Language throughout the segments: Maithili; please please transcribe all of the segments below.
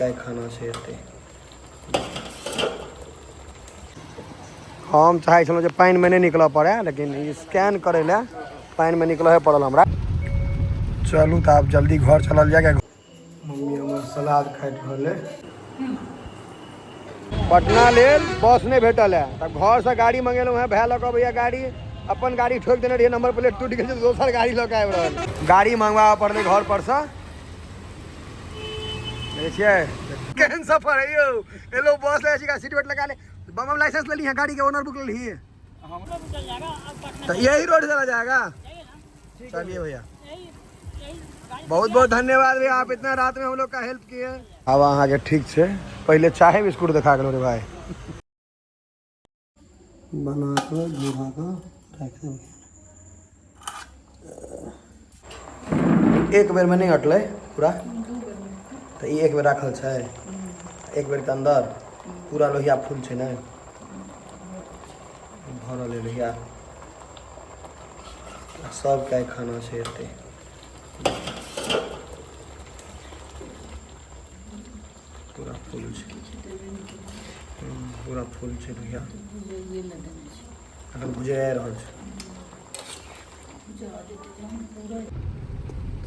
सबके खाना छै एतै। हम चाहै छलहुँ जे पानिमे नहि निकलऽ पड़ै, लेकिन ई स्कैन करै लए पानिमे निकलहे पड़ल हमरा। चलू तऽ आब जल्दी घर चलल जाय। मम्मी हमर सलाद खाइत रहलै। पटना लेल बस नहि भेटल है तऽ घरसँ गाड़ी मंगेलहुँ हेँ। भाय लऽ कऽ अबैया गाड़ी, अपन गाड़ी ठोकि देने रहियै, नंबर प्लेट टूटि गेल छै, दोसर गाड़ी लऽ कऽ आबि रहल। गाड़ी मंगवाबऽ पड़लै घर परसँ। देखै छियै केहन सफर है यौ। एलो बस लए छी, सीट बेल्ट लगा ले। बम बम लाइसेंस लेली है गाड़ी के, ओनर बुक लेली है तो यही रोड चला जाएगा। चलिए भैया, बहुत बहुत धन्यवाद भैया, आप इतना रात में हम लोग का हेल्प किए। आब अहाँके ठीक छै, पहिले चाहे बिस्कुट देखा गेलो रे भाई। बना कऽ घुमा कऽ राखि देबै। एक बेरमे नहि अटलै पूरा तऽ ई एक बेर राखल छै। एक बेरके अन्दर पूरा लोहिया फूल छै ने, भरल है लोहिया। सबके आइ खाना छै एतै। पूरा फूल छै, पूरा फूल छै लोहिया। अखन भुजाए रहल छै।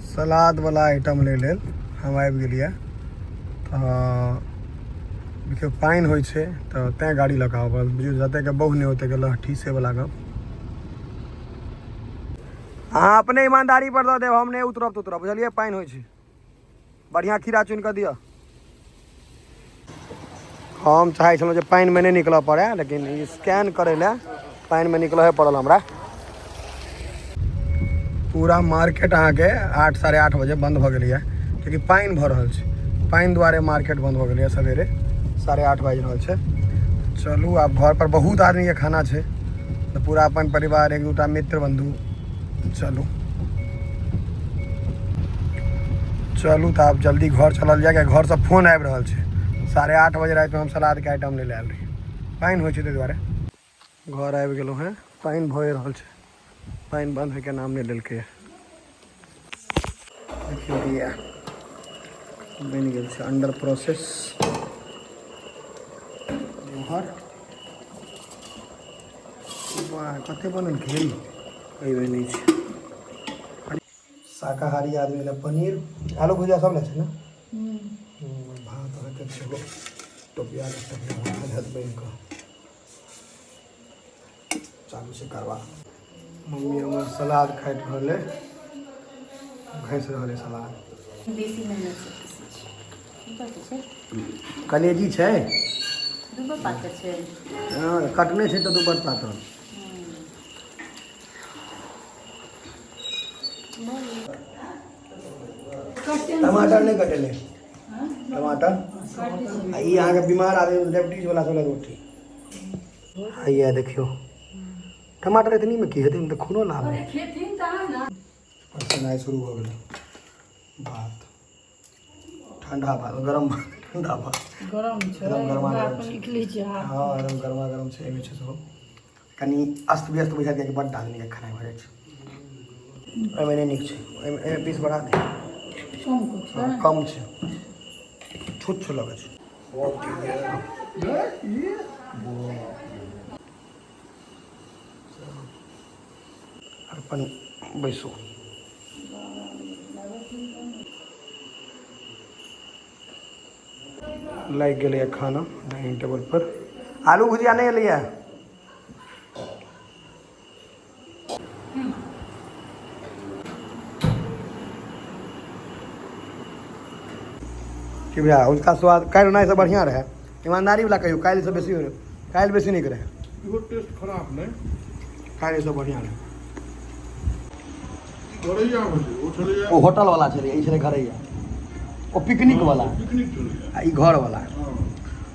सलाद वाला आइटम लै लेल हम आबि गेलियै। तऽ देखियौ, पानि होइ छै तऽ तैँ गाड़ी लऽ कऽ आबऽ पड़ल। बुझियौ, जतेक बहु नहि ओतेक लहठी से वाला गप। अहाँ अपने ईमानदारी पर दऽ देब, हम नहि उतरब तऽ उतरब, बुझलियै? पानि होइ छै। बढ़िआँ खीरा चुनि कऽ दिअ। हम चाहै छलहुँ जे पानिमे नहि निकलऽ पड़ै, लेकिन ई स्कैन करै लए पानिमे निकलहे पड़ल हमरा। पूरा मार्केट अहाँके 8 8:30 बजे बन्द भऽ गेलैए, कियाकि पानि भऽ रहल छै। पानि दुआरे मार्केट बन्द भऽ गेलैए। सवेरे 8:30 बाजि रहल छै। चलू आब घर पर बहुत आदमीके खाना छै, तऽ पूरा अपन परिवार, एक दूटा मित्र बन्धु। चलू चलू तऽ आब जल्दी घर चलल जाय। घरसँ फोन आबि रहल छै। 8:30 बजे रातिमे हम सलादके आइटम लै लए आयल रही। पानि होइ छै ताहि दुआरे। घर आबि गेलहुँ हेँ। पानि भए रहल छै, पानि बन्द होइके नाम नहि लेलकै। देखियौ भैया, बनि गेल छै, अंडर प्रोसेस। इम्हर वाह, कते बनल घेरी एहिमे नहि छै। शाकाहारी आदमी लए पनीर, आलू भुजिया सब लए छै ने। भात अहाँके सेहो टोपिया टोपिया राखल हैत बनि कऽ। चालू छै करबा। मम्मी हमर सलाद खाइत रहलै, घसि रहल है सलाद। बेसी मेहनत से पीसै छै। की बात छै? कलेजी छै। दूगो पातर छै। हँ, कटने छै तऽ दुबर पातर। टमाटर नहि कटेलै टमाटर। आ ई अहाँके बीमार आदमी, डायबिटीज वाला सब लए रोटी हैया। देखियौ, टमाटर एतनी मे की हेतै? तऽ खूनो लाभ पसनाइ शुरू भऽ गेलै। भात ठंडा, भात गरम, भात ठंडा, भात गरम छै। एकदम गरमा गरम छै। निकलै छै हाथ। हँ, एकदम गरमा गरम छै। एहिमे छै सेहो कनि अस्त व्यस्त बुझाइत कियाकि बड्ड आदमीके खेनाइ भऽ जाइ छै। एहिमे नहि नीक छै। एहिमे एहिमे पीस बढ़ा दे। कम कुछ। हँ, कम छै, छुच्छ लगै छै। अपन बैसू। लागि गेलैए खाना डाइनिंग टेबल पर। आलू भुजिया नहि एलैए। कि भैया, उसका स्वाद काल्हि ओनाहिसँ बढ़िआँ रहै? ईमानदारी वाला कहियौ, काल्हिसँ बेसी, काल्हि बेसी नीक रहै? इहो टेस्ट खराब नहि। काल्हिसँ बढ़िआँ रहै। घरैया भेलै, ओ छलैया। ओ होटल वाला छलै, ई छलै घरैया। ओ पिकनिक वाला। पिकनिक छलैया। आ ई घर वाला। हँ।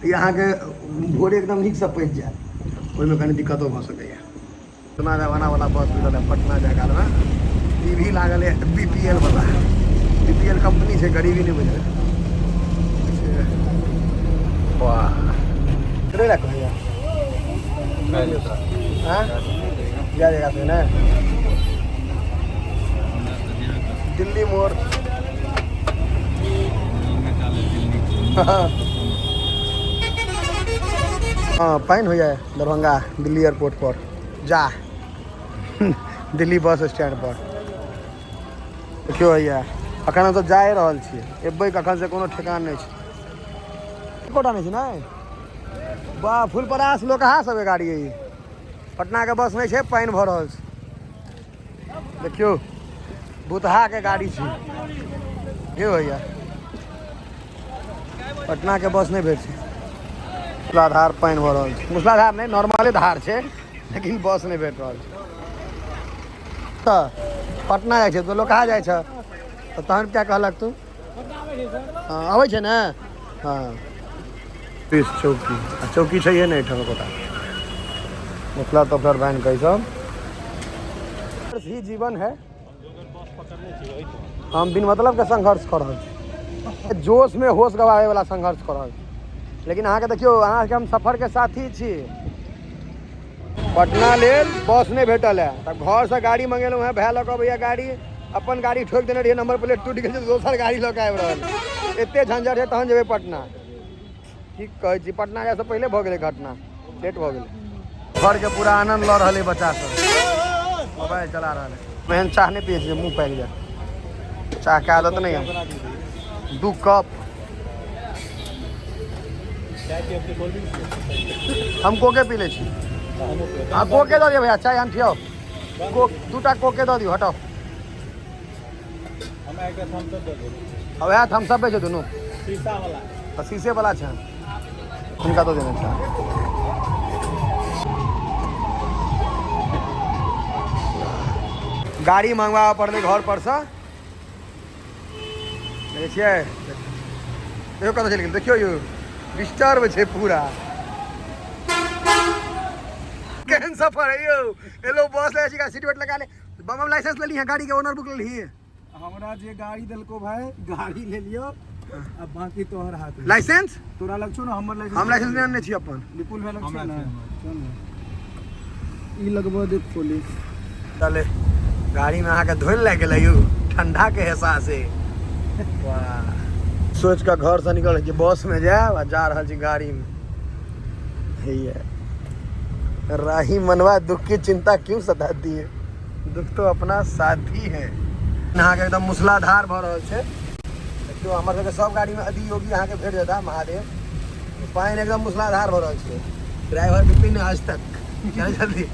ई अहाँके भोरे एकदम नीकसँ पचि जायत, ओहिमे कनि दिक्कतो भऽ सकैए। पटना जमाना वाला बस मिलल है। पटना जाय कालमे ई भी लागल है बीपीएल वाला। बीपीएल कंपनी छै, गरीबी नहि बुझबै। वाह, चलै ला कहैया। हाँ, जा जगह से ने दिल्ली मोड़। हँ, पानि होइए दरभंगा दिल्ली एयरपोर्ट पर, जा दिल्ली बस स्टैंड पर। देखियौ हैया, अखन हमसब जा रहल छियै, एबै कखन से कोनो ठेकान नहि छै। एकोटा नहि छै ने। वाह, फुलपरास लोक कहाँ सब गाड़ी है। पटना के बस नहि छै, पानि भऽ रहल छै। देखियौ भूतहा के गाड़ी छै। देखियौ भैया, पटना के बस नहि भेट छै। मूसलाधार पानि भऽ रहल छै। मूसलाधार नहि, नॉर्मले धार छै, लेकिन बस नहि भेट रहल छै। तऽ पटना जाइ छै तऽ लोक कहाँ जाइ छै? तऽ तहन क्या कहलक तू? हँ, अबै छै ने। हँ, पुलिस चौकी आ चौकी छैहे नहि एहिठाम एकोटा। मफलर तफलर बान्हि कऽ सब ही जीवन है। हम बिन मतलब के संघर्ष कऽ रहल छी, जोश में होश गवाबै वाला संघर्ष कऽ रहल छी। लेकिन अहाँके देखियौ, अहाँके हम सफर के साथी छी। पटना लेल बस नहि भेटल है तऽ घरसँ गाड़ी मंगेलहुँ हेँ, भाय लऽ कऽ अबैया गाड़ी। अपन गाड़ी ठोकि देने रहियै, नंबर प्लेट टूटि गेल छै, दोसर गाड़ी लऽ कऽ आबि रहल। एते झंझट है, तहन जेबै पटना। की कहै छी, पटना जाइसँ पहिले भऽ गेलै घटना, लेट भऽ गेलै। घरके पूरा आनंद लऽ रहल है बच्चा सब, मोबाइल चला रहल है। एहन चाह नहि पियै छियै, मुँह पाकि जाय। चाह के आदत नहीं है। 2 कप हम कोके पी लै छी। हाँ, कोके दऽ दियौ भैया, चाय अनठियौ। कोक 2टा कोके दऽ दियौ। हटाउ, वएह थम्सअप छै दुनू तऽ शीशे वाला छै, हुनका दऽ देने छै। गाड़ी मंगवाबऽ पड़लै घर पर से। देखै छियै, देखियौ कतऽ चलि गेल। देखियौ यौ, डिस्टर्ब छै पूरा। केहन सफर है यौ। एलो बस ले छी, सीट बेल्ट लगा ले। बम लाइसेंस लेली है गाड़ी के? ओनर बुक लेली? हमरा जे गाड़ी देलको भाई, गाड़ी ले लियो, अब बाकी तोहर हाथ में। लाइसेंस तोरा लग छौ ना? हमर लाइसेंस। हम लाइसेंस नहि आनने छी अपन। विपुल भाई लग छौ ना? चल ना, ई लगबो दे पुलिस। चले, गाड़ी में अहाँके धुन लागि गेलै यौ, ठंडा के एहसास है। वाह, सोच कऽ घर से निकल छी बस में जायब आ जा रहल छी गाड़ी में। हैया राही मनवा, दुख की चिंता क्यों सताती है, दुख तो अपना साथी है। अहाँके एकदम मूसलाधार भऽ रहल छै। देखियौ, हमर सबके सब गाड़ी में आदि योगी अहाँके भेट जेता महादेव। पानि एकदम मूसलाधार भऽ रहल छै। ड्राइवर विपिन आज तक चल जल्दी।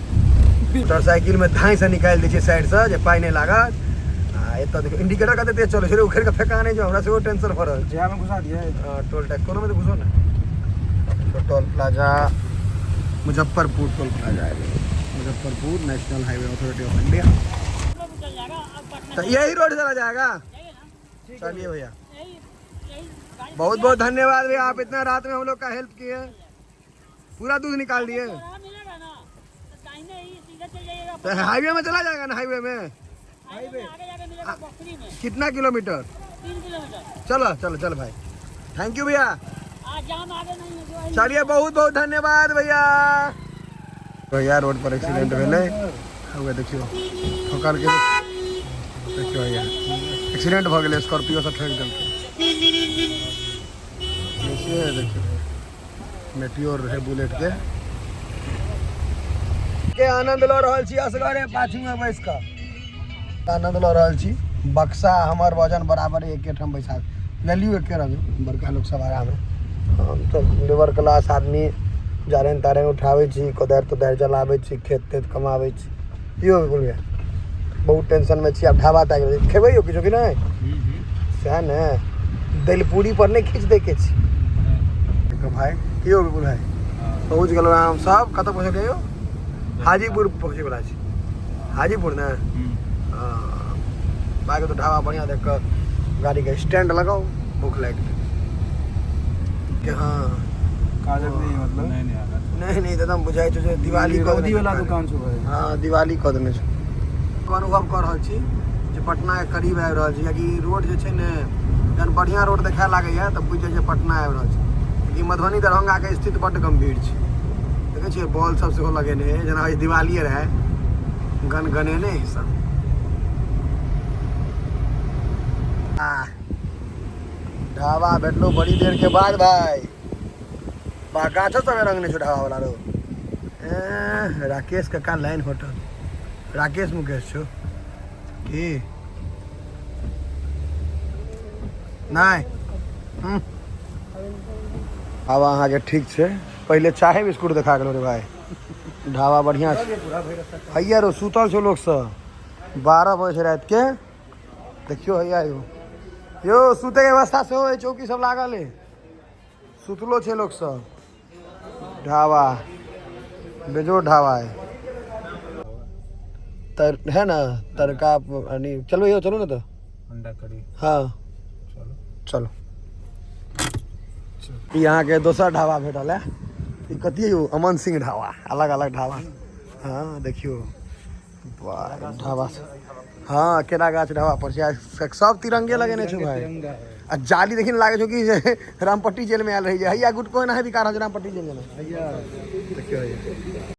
मोटरसाइकिल में धाई से निकालि दै छियै साइड से जे पानि नहि लागत। आ एतऽ देखियौ, इंडिकेटर कते तेज चलै छै रे, उखड़ि कऽ फेका नहि जाउ, हमरा सेहो टेंशन भऽ रहल छै। जहाँ में घुसा दिए। हाँ, टोल टैक्स कोनो में तऽ घुसो ने। तो toll plaza, Muzaffarpur toll plaza है, Muzaffarpur national highway authority of India. तो यही रोड चला जाएगा। चलिए भैया, बहुत बहुत धन्यवाद भैया, आप इतना रात में हम लोग का हेल्प किए, पूरा दूध निकाल दिए। तो हाईवे में चला जाएगा ना? हाईवे में कितना किलोमीटर? 3 किलोमीटर। चलो चलो चलो भाई, thank you भैया। चलिए, बहुत बहुत धन्यवाद भैया। भैया, रोड पर एक्सीडेंट भेलै। हुए देखियौ, ठोकर के देखियौ भैया, एक्सीडेंट भऽ गेलै, स्कॉर्पियो से ठोकि देलकै। देखिए देखियौ, मेटियोर रहै बुलेट के आनंद लऽ रहल छी। असगरे पाछू में बैस कऽ आनंद लऽ रहल छी। बक्सा हमर वजन बराबर एके ठाम बैसा वैल्यू एके रंग। बड़का लोक सब आराम है, हम तऽ लेबर क्लास आदमी, जारनि तारनि उठाबै छी, कोदारि तोदारि जलाबै छी, खेत तेत कमाबै छी। यौ बोलिए, बहुत टेंशन में छी। आब ढाबा ताकि गेलै। खेबै यौ किछो कि नहि? सएह ने, दलिपूरी पर नहि खींच दैके छी। देखो भाई, की यौ विपुल भाई, पहुँच गेलहुँ हम सब। कतऽ पहुँचलियै यौ? हाजीपुर पहुँचैवला छी। हाजीपुर ने। हाँ, बाकी तो ढाबा बढ़िया देख कऽ गाड़ी के स्टैंड लगाओ, भूख लागि गेलै के। हाँ। काजक नहीं मतलब। नहीं नहीं आगा। नहि नहि, एकदम बुझाइ छौ जे दिवाली कऽ रौदी देने वाला छै। दुकान छौ भाई। हाँ, दिवाली कऽ देने छै। अनुभव कऽ रहल छी जे पटना के करीब आबि रहल छी, कियाकि रोड जे छै ने, जहन बढ़िआँ रोड देखाए लागैए तऽ बुझि जाइ छै पटना आबि रहल छी। लेकिन मधुबनी दरभंगाके स्थिति बड्ड गम्भीर छै। देखै छियै, बॉल सब सेहो लगेने है, जेना आइ दिवालिए रहै, गन गनेने है सब। आ ढाबा भेटलो बड़ी देर के बाद भाई। बा गाछो सब रंगने छौ ढाबा वाला रो। राकेश काका लाइन होटल, राकेश मुकेश छौ की नहीं। आब अहाँके ठीक छै, पहिले चाहे बिस्कुट देखा गेलो रे भाई। ढाबा बढ़िया छै। हैया रो सुतल छौ लोक सब, 12 बजे राति के। देखियो हैया यो यो सुते के व्यवस्था सेहो है, चौकी सब लागल है, सुतलो छै लोक सब। ढाबा बेजोड़ ढाबा है तर है ना तड़का। नहीं चलो यो चलो ना तो अंडा करी। हाँ चलो चलो। यहाँ के दोसर ढाबा भेटल है, ई कथी यौ? अमन सिंह ढाबा। अलग अलग ढाबा। हाँ देखियो ढाबा। हाँ केला गाछ ढाबा पर छै, सब तिरंगे लगेने छै भाई। तिरंगा है। आ जाली देखिन लागे छौ कि जे रामपट्टी जेल में आयल रही। हैया गुटको एना बिका रहल छै रामपट्टी जेल में। भैया देखियो हैया।